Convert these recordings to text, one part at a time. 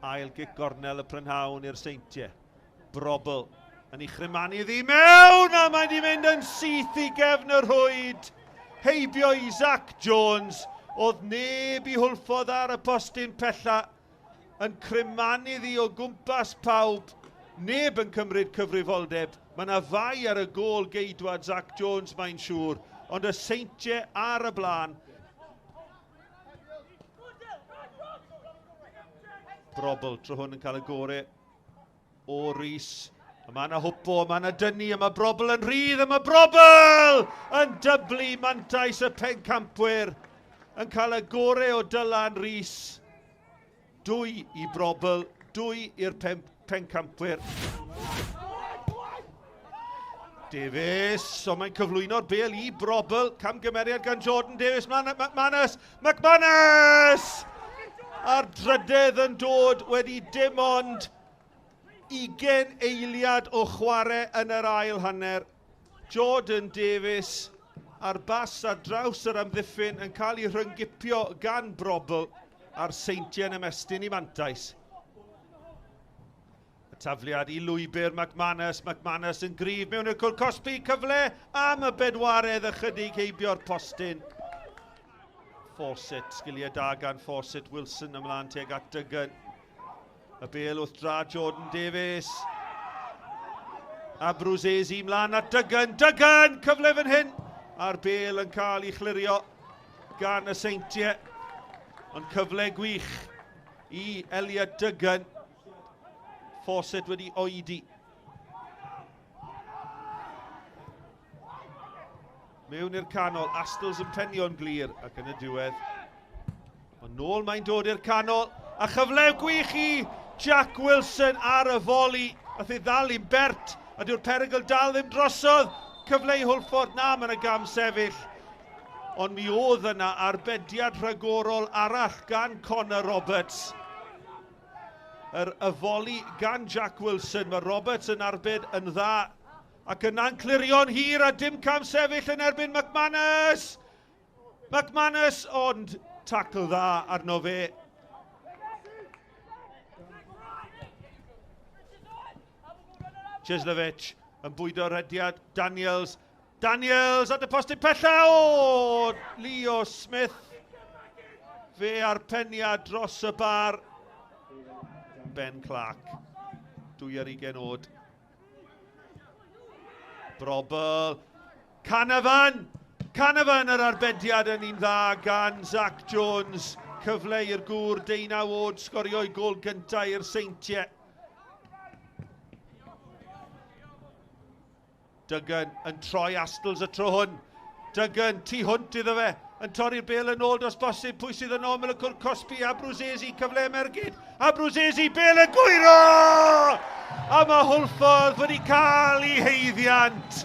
Ail gic gornel y prynhawn i'r Seintiau. Brobl yn ei chrymanu iddi mewn a mae wedi mynd yn syth i gefn y rhwyd. Heibio i Zach Jones, oedd neb i Hwlffordd ar y postyn pella yn crymanu iddi o gwmpas pawb. Neb yn cymryd cyfrifoldeb. Mae yna fai ar y gôl geidwad Zach Jones mae'n siŵr, ond y Seintiau ar y blaen. Brobl, tro hwn yn cael y gore o Rhys. A mae yna hwpo, mae yna dynnu, a mae Brobl yn rhydd, a mae Brobl yn dyblu mantais y pencampwyr. Yn cael y gore o Dylan Rhys. 2 i Brobl, 2 i'r pen, pencampwyr. Davies, ond mae'n cyflwyno'r bel i Brobl. Camgymeriad gan Jordan Davies. McManus! McManus! A'r drydedd yn dod wedi dim ond 20 eiliad o chwarae yn yr ail hanner. Jordan Davies a'r bas ar draws yr amddiffyn yn cael ei rhyngipio gan Brobl a'r Seintiau'n ymestyn i mantais. Y tafliad i lwybr McManus, McManus yn gryf mewn i'r cwrt cosbi, cyfle am y bedwaredd ychydig heibio'r postyn. Fawcett, sgiliau da gan Fawcett, Wilson ymlaen tuag at Duggan. Y bel wrth dra Jordan Davies. A Bruzesi mlaen at Duggan, Duggan, cyfle fan hyn! A'r bel yn cael ei chlirio gan y Seintiau. Ond cyfle gwych i Elliot Duggan. Fawcett wedi oedi. Mewn i'r canol, Astles yn penio'n glir ac yn y diwedd. Ond nôl mae'n dod i'r canol, a chyfle gwych i Jack Wilson ar y foli. Nath ei ddal i'n bert, a dyw'r perygl dal ddim drosodd. Cyfle i Hwlffordd, na, mae'n y gam sefyll. Ond mi oedd yna arbediad rhagorol arall gan Connor Roberts. Yr y foli gan Jack Wilson. Mae Roberts yn arbed yn dda ac yna'n clirio'n hir a dim cam sefyll yn erbyn McManus. McManus, ond tacl dda arno fe. Cieslewicz yn bwydo rhediad Daniels. Daniels at y postyn pella! O! Leo Smith. Fe a'r peniad dros y bar. Ben Clark. 22 oed. Brobl. Canavan! Canavan yr arbediad yn un dda gan Zach Jones. Cyfle i'r gŵr deunaw oed sgorio'i gôl gyntaf i'r Seintiau. Duggan yn troi Astles y tro hwn. Duggan, tu hwnt iddo fe, yn torri'r bel yn ôl dros bosib. Pwy sydd yn ôl y cwr cosbi? Abruzesi, cyfle am ergyd. Abruzesi, bel yn gwyro! A mae Hwlffordd wedi cael ei heiddiant.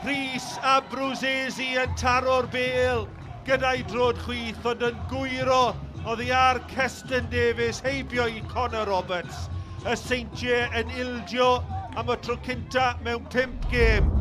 Rhys Abruzesi yn taro'r bel gyda'i drod chwith, ond yn gwyro oddi ar Keston Davies heibio i Connor Roberts. Y Seintiau yn ildio am y tro cynta mewn 5 gêm.